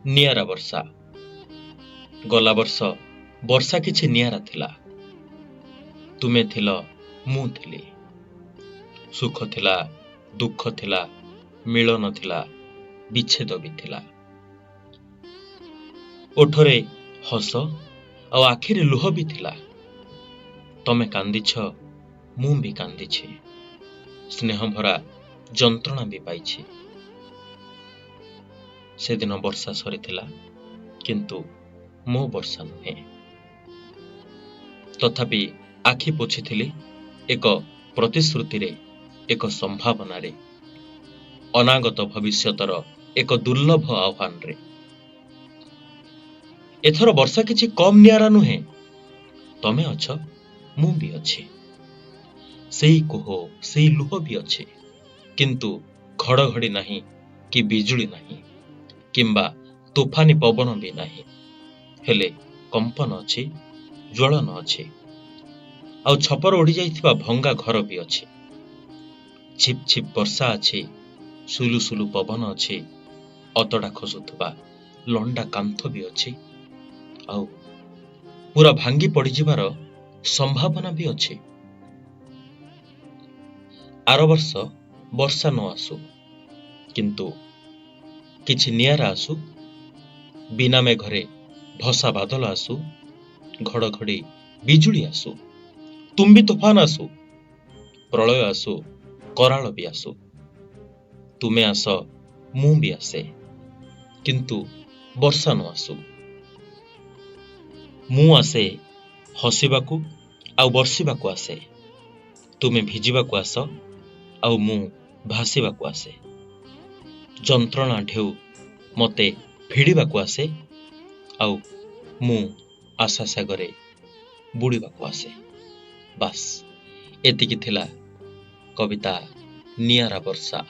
ନିଆରା ବର୍ଷା। ଗଲା ବର୍ଷ ବର୍ଷା କିଛି ନିଆରା ଥିଲା। ତୁମେ ଥିଲ, ମୁଁ ଥିଲି। ସୁଖ ଥିଲା, ଦୁଃଖ ଥିଲା, ମିଳନ ଥିଲା, ବିଚ୍ଛେଦ ବି ଥିଲା। ଓଠରେ ହସ ଆଉ ଆଖିରେ ଲୁହ ବି ଥିଲା। ତମେ କାନ୍ଦିଛ, ମୁଁ ବି କାନ୍ଦିଛି। ସ୍ନେହ ଭରା ଯନ୍ତ୍ରଣା ବି ପାଇଛି। ସେଦିନ ବର୍ଷା ସରିଥିଲା, କିନ୍ତୁ ମୋ ବର୍ଷା ନୁହେଁ। ତଥାପି ଆଖି ପୋଛିଥିଲି ଏକ ପ୍ରତିଶ୍ରୁତିରେ, ଏକ ସମ୍ଭାବନାରେ, ଅନାଗତ ଭବିଷ୍ୟତର ଏକ ଦୁର୍ଲଭ ଆହ୍ୱାନରେ। ଏଥର ବର୍ଷା କିଛି କମ୍ ନିଆରା ନୁହେଁ। ତମେ ଅଛ, ମୁଁ ବି ଅଛି। ସେଇ କୋହ, ସେଇ ଲୁହ ବି ଅଛି, କିନ୍ତୁ ଘଡ଼ଘଡ଼ି ନାହିଁ କି ବିଜୁଳି ନାହିଁ କିମ୍ବା ତୋଫାନି ପବନ ବି ନାହିଁ। ହେଲେ କମ୍ପନ ଅଛି, ଜ୍ୱଳନ ଅଛି, ଆଉ ଛପର ଉଡ଼ିଯାଇଥିବା ଭଙ୍ଗା ଘର ବି ଅଛି। ଝିପ୍ ଝିପ୍ ବର୍ଷା ଅଛି, ସୁଲୁ ସୁଲୁ ପବନ ଅଛି, ଅତଡ଼ା ଖସୁଥିବା ଲଣ୍ଡା କାନ୍ଥ ବି ଅଛି, ଆଉ ପୁରା ଭାଙ୍ଗି ପଡ଼ିଯିବାର ସମ୍ଭାବନା ବି ଅଛି। ଆର ବର୍ଷ ବର୍ଷା ନ ଆସୁ, କିନ୍ତୁ କିଛି ନିଆରା ଆସୁ। ବିନା ମେଘରେ ଭସା ବାଦଲ ଆସୁ, ଘଡ଼ଘଡ଼ି ବିଜୁଳି ଆସୁ, ତୁମ୍ବି ତୋଫାନ ଆସୁ, ପ୍ରଳୟ ଆସୁ, କରାଳ ବି ଆସୁ। ତୁମେ ଆସ, ମୁଁ ବି ଆସେ, କିନ୍ତୁ ବର୍ଷା ନ ଆସୁ। ମୁଁ ଆସେ ହସିବାକୁ ଆଉ ବର୍ଷିବାକୁ ଆସେ। ତୁମେ ଭିଜିବାକୁ ଆସ ଆଉ ମୁଁ ଭାସିବାକୁ ଆସେ। ଯନ୍ତ୍ରଣା ଢେଉ ମୋତେ ଭିଡ଼ିବାକୁ ଆସେ ଆଉ ମୁଁ ଆଶା ସାଗରେ ବୁଡ଼ିବାକୁ ଆସେ। ବାସ୍, ଏତିକି ଥିଲା କବିତା ନିଆରା ବର୍ଷା।